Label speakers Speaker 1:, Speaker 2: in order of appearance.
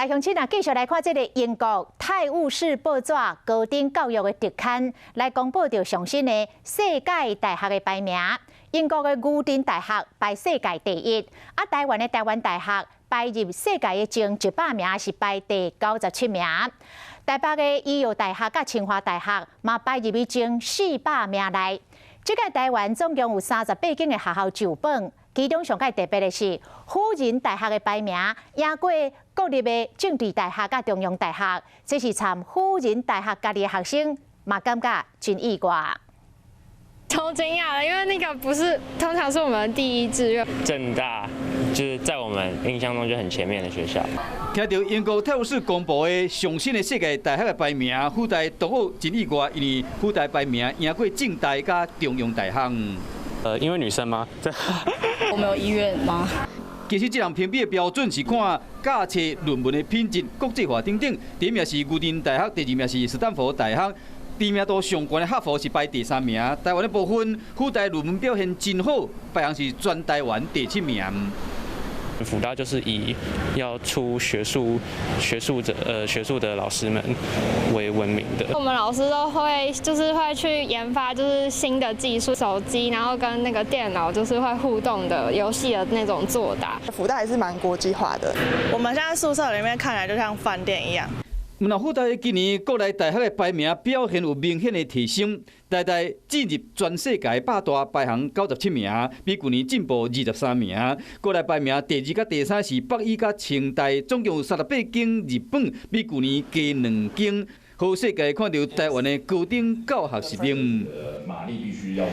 Speaker 1: 來鄉親啊，繼續來看這个英國《泰晤士報紙》高等教育的特刊來公布著上新的世界大學的排名。英國的牛津大學排世界第一，啊，台灣的台灣大學排入世界的前100名，是排第97名。台北的醫藥大學佮清華大學嘛排入去前400名內。這屆台灣總共有38間的學校受榜。其中上蓋特別的是，輔仁大學的排名贏過國立的政治大學佮中央大學，這是參輔仁大學家己的學生嘛感覺真意外。
Speaker 2: 超驚訝的，因為那個不是通常是我們第一志願。
Speaker 3: 政大就是在我們印象中就很前面的學校。
Speaker 4: 聽著英國泰晤士公布的上新的世界大學的排名，輔大同學真意外，因為輔大排名贏過政大佮中央大學。
Speaker 3: 因為女生嗎？
Speaker 5: 我們有醫院嗎？
Speaker 4: 其實這項評比的標準是看教冊論文的品質、國際化等等。第一名是牛津大學，第二名是斯坦福大學，知名度上懸的哈佛是排第三名。台灣的部分，輔大論文表現真好，排行是全台灣第七名。
Speaker 3: 輔大就是以要出學術、學術者、學術的老師們為聞名的。
Speaker 2: 我們老師都會就是會去研發就是新的技術，手機，然後跟那個電腦就是會互動的遊戲的那種作答。
Speaker 6: 輔大還是蠻國際化的。
Speaker 7: 我們現在宿舍裡面看來就像飯店一樣。
Speaker 4: 那輔大今年國內大學的排名表現有明顯的提升，台大進入全世界百大排行97名，比舊年進步23名。國內排名第二佮第三是北醫佮清大，總共有38間入榜，比舊年加兩間。予世界看著台灣的高等教學實力。